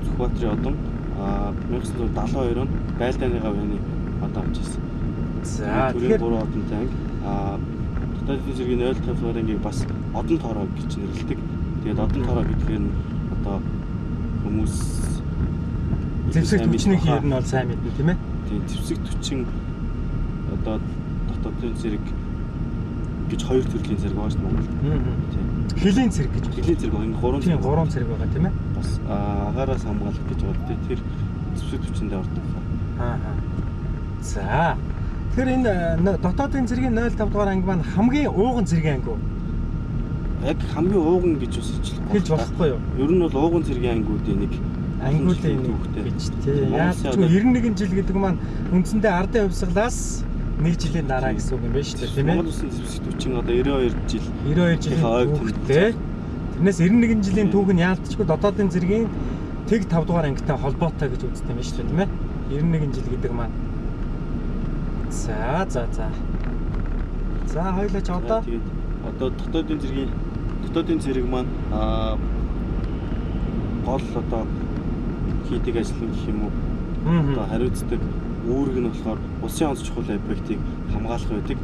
Сүхбаатарын одон, 1972 онд Байлдааны гавьяаны одоо авч ирсэн. За тэгэхээр 3 одонтой анги. Дотоодын цэргийн 05 дугаар ангийг бас одон тоороо гэж нэрлэдэг. Тэгээд одон тоороо гэдгээр нь одоо хүмүүс зэвсэг түвшнийх ер нь бол сайн мэднэ тийм ээ. Тийм, зэвсэг түвшин одоо дотоодын цэрэг гэж хоёр төрлийн цэрэг байгаа шүү дээ Монголд. Тийм. Хөлийн цэрэг гэж. Хөлийн цэрэг байгаа. Гурван тийм, гурван цэрэг байгаа тийм ээ. Бас агаараас хамгаалах гэж байгаа. Тэр зэвсэг түвшиндээ ордог. Аа. За. Тэгэхээр энэ дотоодын цэргийн 05 дугаар анги маань хамгийн ууган цэргийн анги уу? Яг хамгийн ууган гэж бас хэлж болохгүй юу? Ер нь бол ууган цэргийн ангиудын нэг ангиудын нэг гэж тий. Яаж ч 91 жил гэдэг маань үндсэндээ ардын хувьсгалаас нэг жилийн дараа гэсэн үг юм байна шүү дээ тийм ээ. Монгол улсын зэвсэг түвшин одоо 92 жил 92 жилийн түүхтэй. Тэрнээс 91 жилийн түүх нь яалтчгүй дотоодын цэргийн тэг 5 дугаар ангитай холбоотой гэж үздэг юм байна шүү дээ тийм ээ. 91 жил гэдэг маань. За за за. За хоёулаа ч одоо тэгээд одоо дотоодын цэрэг маань гол одоо хийдэг ажил нь гэх юм уу? Одоо хариуцдаг үүрэг нь болохоор улсын онц чухал объектыг хамгаалах байдаг.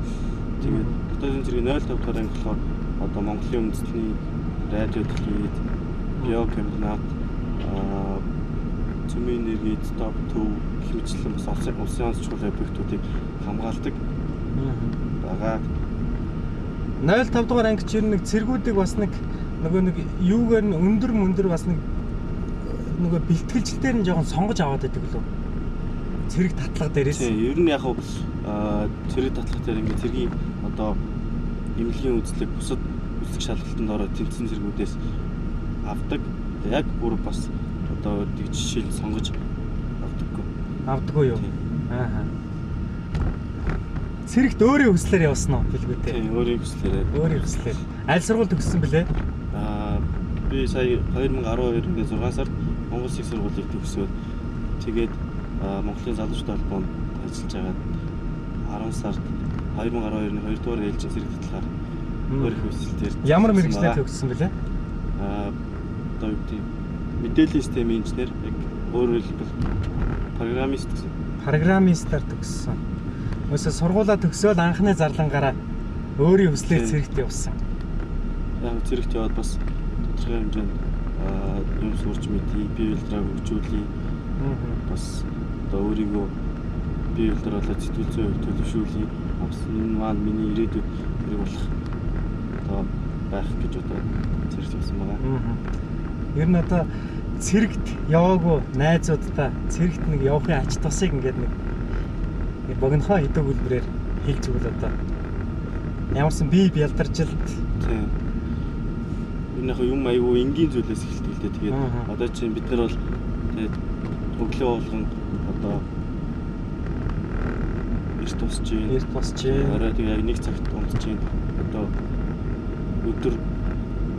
Тэгээд дотоодын цэргийн 05 дугаар анги болохоор одоо Монголын үндэсний радио телевиз, биокомбинат, цөмийн энерги, стоп төв гэх мэтлэн бас улсын онц чухал объектуудыг хамгаалдаг байгаа. 05 дугаар анги чинь нэг цэргүүдийг бас нэг Нөгөө нэг юугаар нь өндөр мөндөр бас нэг нөгөө бэлтгэлжлэлээр нь жоохон сонгож аваад байдаг лөө. Цэрэг татлага дээрээс. Тийм, ер нь яг цэрэг татлага дээр ингээд цэргийн одоо эмнэлгийн үзлэг бусад үзлэг шалгалтанд ороод тэмцэн цэргүүдээс авдаг. Яг бүр бас одоо тэг жишээл сонгож авдаггүй. Авдаггүй юу? Аа. Цэрэгт өөрийн хүслээр явсан уу Билгүүтэй? Тийм, өөрийн хүслээрээ. Өөрийн хүслээр. Аль сургууль төгссөн бэлээ? Би сая 2012 оны 6 сард Монгол Улсын сургуулийг төгсөөд тэгээд Монголын залуучуудын холбоонд ажиллаж байгаад 10 сард 2012 оны 2 дугаар ээлжийн цэрэг татлагаар өөрийн хүсэлтээр ямар мэргэжлээр төгссөн бэлээ? Одоо юу гэдэг мэдээллийн системийн инженер, яг өөрөөр хэлбэл программист гэсэн. Программистаар төгссөн. Өсө сургуулаа төгсөөл анхны зарлангаараа өөрийн хүслээр цэрэгт явсан. Яг цэрэгт яваад бас тодорхой хэмжээнд юм сурч мэдье, бие билдраа хөгжүүлье. Бас одоо өөрийгөө бие билдраа сэтгэл зүйн хувьд төлөвшүүлье. Бас энэ маань миний ирээдүйд хэрэг болох одоо байх гэж одоо цэрэгт явсан байгаа. Ер нь одоо цэрэгт яваагүй найзуудтай цэрэгт нэг явахын ач тусыг ингээд нэг богинохоо хэдэг үлбэрээр хэлж өгвөл одоо ямарсан бие бялдаржилт. Тийм. Ер нь яг юм айгүй энгийн зүйлээс эхэлдэг л дээ. Тэгээд одоо чинь бид нар бол тэгээд өглөө болгон одоо эрт босч чинь. Эрт босч чинь. Орой тэгээд яг нэг цагт унтж чинь. Одоо өдөр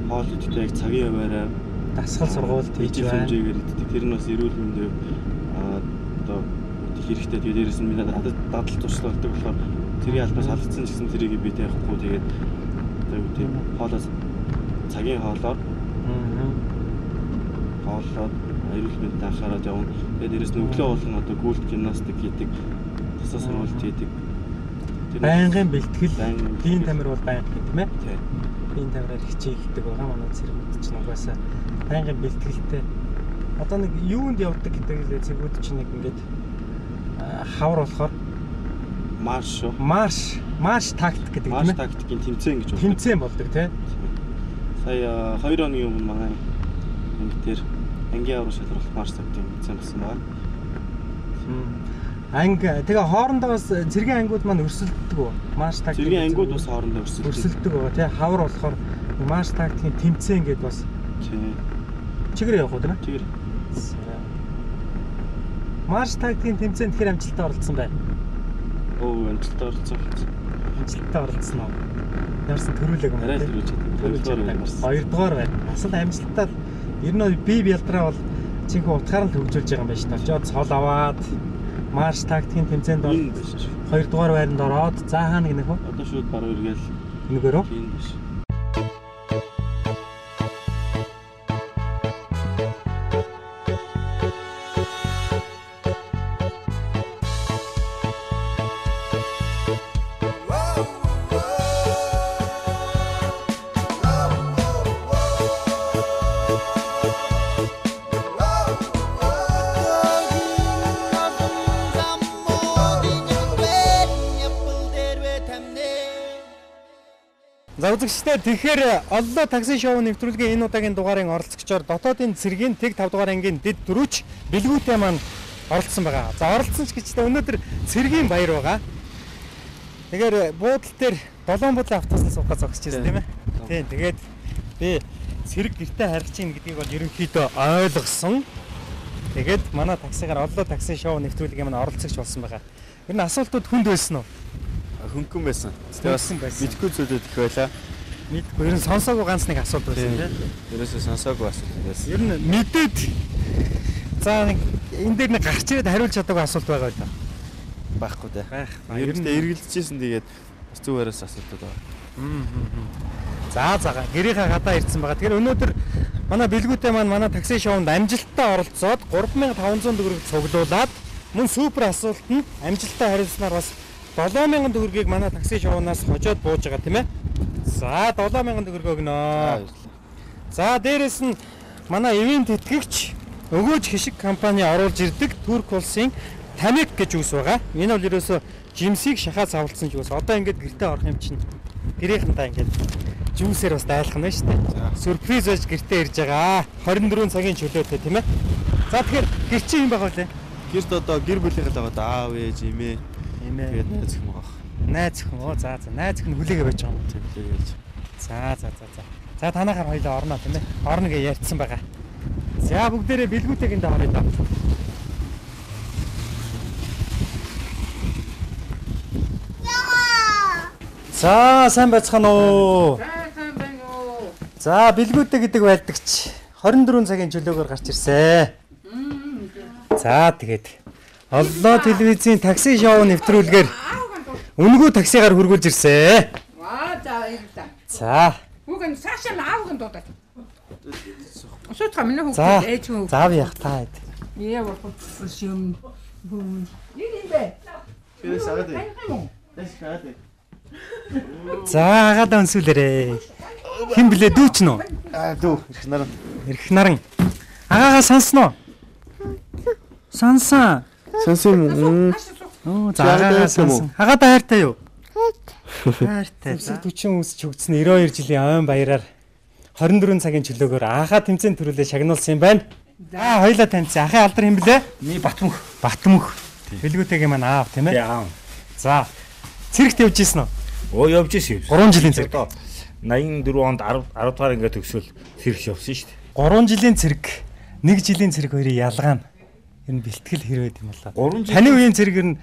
хоол идэхдээ яг цагийн хуваараа дасгал сургуульд хийж байна. Хэмжээгээр иддэг. Тэр нь бас эрүүл мэндийн одоо хэрэгтэй. Тэгээд дээрээс нь надад дадал туршлагатай болохоор тэрийн албаас алдсан ч гэсэн тэрийг би таахгүй. Тэгээд одоо юу гэдэг хоолоос цагийн хоолоор хооллоод эрүүл мэндэд анхаарал явна. Тэгээд дээрээс нь өглөө болгон одоо гүйлт гимнастик хийдэг, тасаа сургалт хийдэг. Байнгын бэлтгэл, биеийн тамир бол байнга тийм ээ. Тийм. Биеийн тамираар хичээлдэг байгаа манай цэргүүд чинь угаасаа байнгын бэлтгэлтэй. Одоо нэг юунд явдаг гэдэг л цэргүүд чинь нэг ингээд хавар болохоор марш шүү. Марш тактик гэдэг тийм ээ. Марш тактикийн тэмцээн гэж болдог. Тэмцээн болдог тийм. Сая 2 хоногийн өмнө манай анги дээр ангийн аврал шалралт марш тактикийн тэмцээн болсон байна. Анги тэгээ хоорондоо бас цэргийн ангиуд маань өрсөлддөг үү? Марш тактик. Цэргийн ангиуд бас хоорондоо өрсөлддөг байгаа тийм. Хавар болохоор марш тактикийн тэмцээн гэдээ бас тийм. Чигээр явах уу тийм ээ? Чигээр. Марш тактикийн тэмцээнд хэр амжилттай оролцсон бэ? Амжилттай оролцсон. Амжилттай оролцсон уу? Ямарсан төрүүлээгүй юм. Арай л төрүүлж чаддаг. Хоёрдугаар байна. Бас л амжилттай. Ер нь бие бялдраа бол чихэн утгаар нь төгжүүлж байгаа юм байна шүү дээ. Очоод цол аваад марш тактикийн тэмцээнд бол хоёрдугаар байранд ороод за хаана гэнэ хөө? Одоо шууд баруун эргээл нэгээрөө. Энэ биш. За үзэгчдээ тэгэхээр Оллоо такси шоу нэвтрүүлгийн энэ удаагийн дугаарын оролцогчоор дотоодын цэргийн тэг 5 дугаар ангийн дэд дөрөвч Билгүүтэй маань оролцсон байгаа. За оролцсон ч гэжтэй өнөөдөр цэргийн баяр байгаа. Тэгэхээр буудал дээр 7 буудлын автобусанд суухаа зогсож байсан тийм ээ. Тийм тэгээд би цэрэг гэртээ харж ийн гэдгийг бол ерөнхийдөө ойлгосон. Тэгээд манай таксигаар Оллоо такси шоу нэвтрүүлгийн маань оролцогч болсон байгаа. Ер нь асуултууд хүнд байсан уу? Хөнгөн байсан. Тэгээд бас мэдгүй зүйлүүд их байлаа. Мэдгүй. Ер нь сонсоогүй ганц нэг асуулт байсан тийм. Ерөөсөө сонсоогүй асуулт байсан. Ер нь мэдээд за нэг энэ дээр нэг гарч ирээд хариулж чадаагүй асуулт байгаа юу? Байхгүй дээ. Байх. Ер нь эргэлдчихсэн тэгээд бас зөв хариулсан асуултууд байгаа. За за гэрийнхаа гадаа ирсэн байгаа. Тэгэхээр өнөөдөр манай Билгүүтэй маань манай такси шоунд амжилттай оролцоод 3500 төгрөг цуглуулад мөн супер асуултанд амжилттай хариулснаар бас 7000 төгрөгийг манай такси шоунаас хожоод бууж байгаа тийм ээ. За 7000 төгрөг өгнө. За дээрэс нь манай ивент тэтгэгч өгөөж хишиг компани оруулж ирдэг Турк улсын Тамик гэж үгс байгаа. Энэ бол ерөөсөө жимсийг шахаа цавлцсан ч үгс. Одоо ингээд гэртээ орох юм чинь гэрийнхэнтэй ингээд Жүүсээр бас дайлах нь шүү дээ. Сюрприз байж гэртээ ирж байгаа. 24 цагийн чөлөөтэй тийм ээ. За тэгэхээр гэр чинь юм байгаа вэ? Гэрт одоо гэр бүлийнх л байгаа. Аав ээж эмээ. Эмээ. Тэгээд найз охин байгаа. Найз охин. Оо за за найз охин хүлээгээ байж байгаа юм. Хүлээгээ байж. За за за за. За танаагаар хоёлоо орно тийм ээ. Орно гэж ярьсан байгаа. За бүгдээрээ бэлгүүтэйгэндээ оръё доо. За сайн байцгаана уу? Сайн байна уу? За бэлгүүтэй гэдэг байлдагч 24 цагийн чөлөөгөөр гарч ирсэн. За тэгээд Оллоо телевизийн такси шоу нэвтрүүлгээр үнэгүй таксигаар хүргүүлж ирсэн. Аа за баярлалаа. За. Хүүхэн цаашаа аавгын дуудаад. Сууцгаа миний хүүхэд ээж хүү. Заав яах та хэд. Яа болох юм. Энэ юм бэ? Тэрээс агаад бай. Тэрээс агаад бай. За агаадаа өнсүүлээрэ. Хэн блэ дүү ч нөө? Аа дүү эрх наран. Эрх наран. Агаагаа сансан уу? Сансан. Сансан юм. Оо за агаагаа сансан. Агаадаа хайртай юу? Хайртай. 40 үс чүгдсэн 92 жилийн ойн баяраар 24 цагийн чөлөөгөөр ахаа тэмцээн төрүүлээ шагнуулсан юм байна. За хоёлаа танилцъя. Ахын алдар хэн блэ? Миний Батмөнх. Батмөнх. Бэлгүүтэйгийн маань аав тийм ээ? Тий аав. За. Цэрэгт явж ийсэн үү? Оо явж ийсэн. 3 жилийн цэрэг. Одоо 84 онд 10 дугаар ингээд төгсөөл цэрэг явсан шүү дээ. 3 жилийн цэрэг, 1 жилийн цэрэг хоёрын ялгаа нь ер нь бэлтгэл хэрэг байд юм болоо. Таны үеийн цэрэг ер нь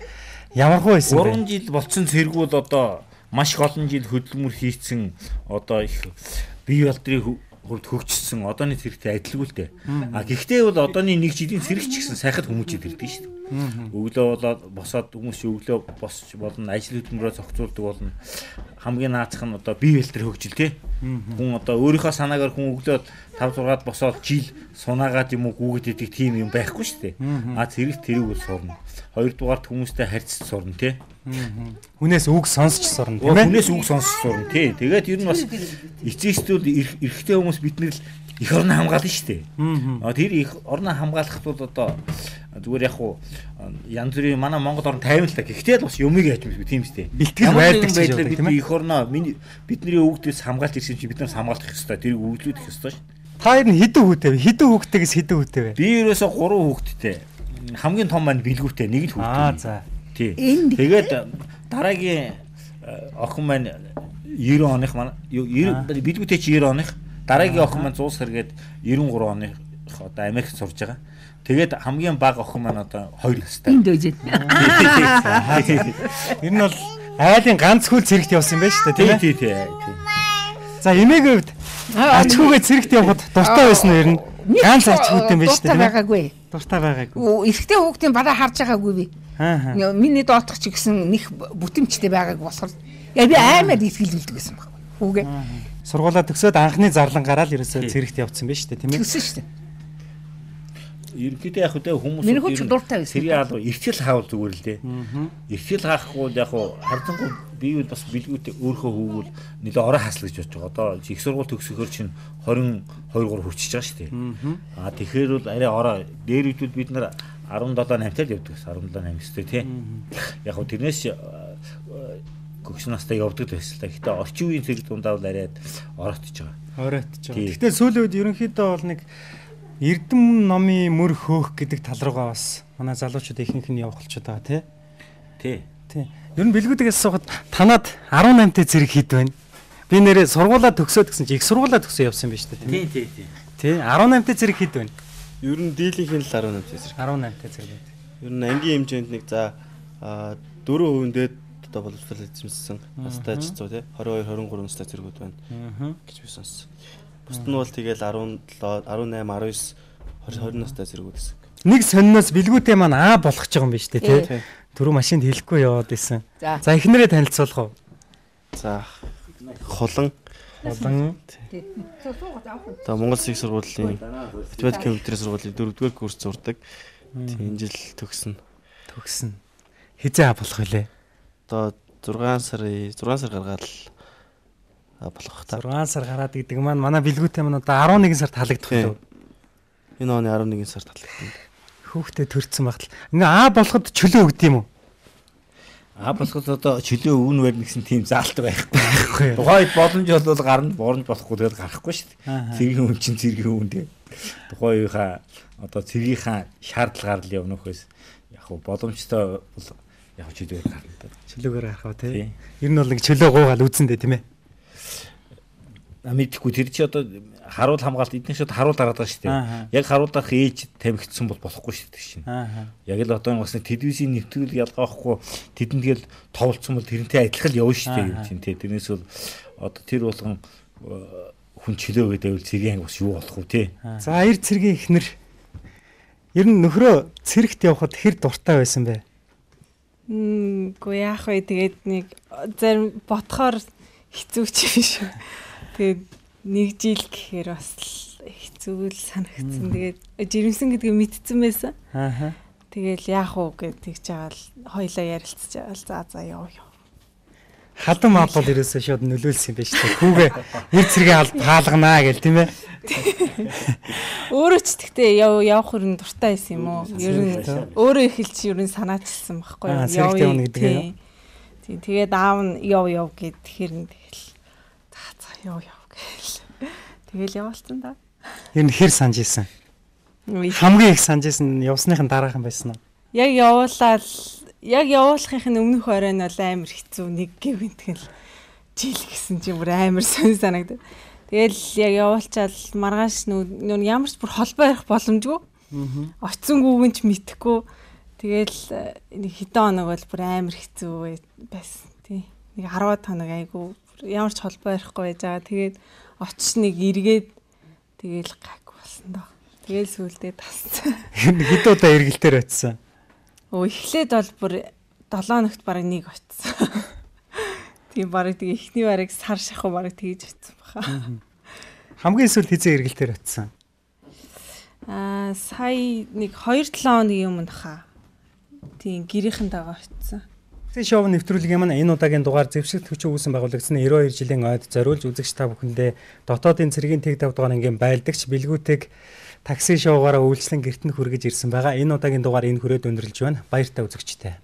ямархуу байсан бэ? 3 жил болцсон цэргүүд одоо маш их олон жил хөдөлмөр хийцэн одоо их бие балдрын хувьд хөгжсөн одооны цэрэгтэй адилгүй л дээ. А гэхдээ бол одооны нэг жилийн цэрэг ч гэсэн сайхад хүмүүжээд ирдэг шүү дээ. Өглөө болоод босоод хүмүүс өглөө босч болно, ажил хөдөлмөрөө зохицуулдаг болно. Хамгийн наацх нь одоо бие бэлтэр хөгжил тий. Хүн одоо өөрийнхөө санаагаар хүн өглөө 5 6-ад босоод жил сунаагаад юм уу гүгэд идэг тийм юм байхгүй шүү дээ. А цэрэг тэрийг бол сурна. Хоёрдугаарт хүмүүстэй харьцаж сурна тий. Хүнээс үг сонсч сурна тийм ээ. Хүнээс үг сонсч сурна тий. Тэгээд ер нь бас эцээстүүд эрэгтэй хүмүүс бид нар л эх орноо хамгаална шүү дээ. А тэр эх орноо хамгаалахад бол одоо зүгээр яг уу янз бүрийн манай Монгол орн тайван л та. Гэхдээ л бас юмыг яаж мэдгүй тийм үстэй. Бэлтгэл байдаг ч юм тийм ээ. Эх орноо бидний өвгдөөс хамгаалж ирсэн чи бид нар хамгаалах ёстой. Тэрийг өвлүүлэх ёстой шүү. Та ер нь хэдэн хүүтэй вэ? Хэдэн хүүхдтэйгээс хэдэн хүүтэй вэ? Би ерөөсөө 3 хүүхэдтэй. Хамгийн том маань бэлгүүтэй, нэг л хүүхдээ. Аа за. Тий. Тэгээд дараагийн охин маань 90 оных манай бэлгүүтэй чи 90 оных. Дараагийн охин маань 100 сар гээд 93 оных одоо Америкт сурж байгаа. Тэгээд хамгийн бага охин маань одоо 2 настай. Энд дөөжээ. Ер нь бол айлын ганц хөл цэрэгт явсан юм байна шүү дээ, тийм ээ? Тий, тий, тий. За эмээгийн хувьд ач хүүгээ цэрэгт явахад дуртай байсан уу ер нь? Ганц ач хүүтэй юм байна шүү дээ. Дуртай байгаагүй. Дуртай байгаагүй. Эрэгтэй хүүхдийн бараа харж байгаагүй би. Миний доотх ч гэсэн них бүтэмжтэй байгаагүй болохоор яа би аймаар ихтгэлүүлдэг гэсэн баг. Хүүгээ. Сургуулаа төгсөөд анхны зарлан гараад ерөөсөө цэрэгт явцсан байна шүү дээ, тийм ээ? Тэгсэн шүү дээ. Ерөнхийдөө яг үгүй хүмүүс Миний хүү дуртай байсан. Тэрийг алуу эртгэл хаавал зүгээр л дээ. Эртгэл хаахгүй бол яг хуу харцангуй би бол бас бэлгүүтэй өөрийнхөө хүүгүүл нэлээ орой хаслаа гэж бодож байгаа. Одоо их сургууль төгсөхөр чинь 22 3 хүрчиж байгаа шүү дээ. Аа тэгэхээр бол арай орой дээр үдүүд бид нар 17 8-тай л явдаг гэсэн 17 8 өстэй тий. Яг хуу тэрнээс гөгшин настай явдаг байсан л та. Гэтэ орчин үеийн цэрэг дундаа бол арай оройтж байгаа. Оройтж байгаа. Гэтэ сүүлийн үед ерөнхийдөө бол нэг Эрдэм номын мөр хөөх гэдэг тал руугаа бас манай залуучууд ихэнх нь явах болчиход байгаа тий. Тий. Тий. Ер нь бэлгүүдээс асуухад танад 18-т зэрэг хэд байна? Би нэрээ сургуулаа төгсөөд гэсэн чи их сургуулаа төгсөө явсан юм байна шүү дээ тий. Тий, тий, тий. 18-т зэрэг хэд байна? Ер нь дийлийнх нь л 18-т зэрэг. 18-т зэрэг байна. Ер нь ангийн хэмжээнд нэг за 4% дээд одоо боловсрол эзэмшсэн настай ч зүү тий 22 23 настай зэргүүд байна гэж би сонссон. Бусд нь бол тэгэл 17, 18, 19, 20 настай зэргүүд гэсэн. Нэг сонноос бэлгүүтэй маань аа болох ч байгаа юм байна шүү дээ тий. Түрүү машинд хэлэхгүй яваад исэн. За эхнэрээ танилцуулах уу? За Хулан. Хулан. Одоо Монгол Улсын их сургуулийн математик компьютерийн сургуулийн 4-р курс зурдаг. Энэ жил төгснө. Төгснө. Хизээ аа болох вүлээ? Одоо 6 сар гаргаад болох та. 6 сар гараад гэдэг маань манай бэлгүүтэй маань одоо 11 сард халагдах лөө. Энэ оны 11 сард халагдана. Хүүхдээ төрсөн багтал. Ингээ аа болоход чөлөө өгд юм уу? Аа болоход одоо чөлөө өгнө барь гэсэн тийм заалт байхгүй. байхгүй юу? Тухайн үед боломж бол гарна, боломж болохгүй тэгэл гарахгүй шүү дээ. Цэргийн хүн чинь цэргийн хүн тий. Тухайн үеийнхаа одоо цэргийнхаа шаардлагаар л явна хөөс. Яг хөө боломжтой бол яг чөлөөр гарна да. Чөлөөгөөр гарах ба тий. Ер нь бол нэг чөлөө гуугаал үзэн дээ тийм ээ. Мэдхгүй тэр чи одоо харуул хамгаалт эдний шууд харуул дараад байгаа шүү дээ. Яг харуул дарах ээж тамхицсан бол болохгүй шүү дээ чинь. Яг л одоо бас нэг телевизийн нэвтрүүлэг ялгаахгүй тэдэнд тэгэл товлцсон бол тэрнтэй адилхан л явна шүү дээ юм чинь тий. Тэрнээс бол одоо тэр болгон хүн чөлөө гэдэг байвал цэргийн анги бас юу болох вэ тий. За эр цэргийн ихнэр ер нь нөхрөө цэрэгт явхад хэр дуртай байсан бэ? Үгүй яах вэ? Тэгээд нэг зарим ботхоор хэцүү ч юм шүү. Тэгээд нэг жил гэхээр бас хэцүү л санагдсан. Тэгээд жирэмсэн гэдгийг мэдсэн байсан. Аа. Тэгэл яах вэ гэж тэгж байгаа л хоёлаа ярилцж байгаа л за за яв яв. Хадан мал бол ерөөсөө шууд нөлөөлсөн юм байна шүү дээ. Хүүгээ эр цэргээ аль паалганаа гэл тийм ээ. Өөрөө ч тэгтээ явах өрн дуртай байсан юм уу? Ер нь өөрөө эхэлж ер нь санаачилсан байхгүй юу? Цэрэгт явна гэдэг юм. Тийм. Тэгээд аав нь яв яв гэд тэр нь тэгэл за за яв яв гэл. Тэгэл явуулсан да. Ер нь хэр санаж исэн? Хамгийн их санаж исэн явсныхын дараахан байсан уу? Яг явуулаад яг явуулахын өмнөх орой нь бол амар хэцүү нэг гэвэнтгэл жил гэсэн чинь бүр амар сонь санагдав. Тэгэл яг явуулчаал маргааш нүүн ямар ч бүр холбоо ярих боломжгүй. Очсон гүгэн ч мэдэхгүй. Тэгэл нэг хэдэн хоног бол бүр амар хэцүү байсан. Тий. Нэг 10 хоног айгүй ямар ч холбоо ярихгүй байж байгаа. Тэгээд очиж нэг эргээд тэгэл гайгүй болсон доо. Тэгэл сүулдэ тассан. Хэдэн удаа эргэлтээр очсон? Өө эхлээд бол бүр 7 хоногт бараг нэг очсон. Тийм бараг тэгээ эхний бараг сар шахуу бараг тэгж очсон баха. Хамгийн сүүлд хэзээ эргэлтээр очсон? Аа сая нэг 2-7 хоногийн өмнө хаа. Тийм гэрийнхэн дагаа очсон. Такси шоу нэвтрүүлгийн маань энэ удаагийн дугаар зэвсэгт хүчин үүсэн байгуулагдсан 92 жилийн ойд зориулж үзэгч та бүхэндээ дотоодын цэргийн тэг 5 дугаар ангийн байлдагч бэлгүүтэг такси шоугаараа үйлчлэн гэрт нь хүргэж ирсэн байгаа. Энэ удаагийн дугаар энэ хүрээд өндөрлөж байна. Баяртай үзэгчтэй.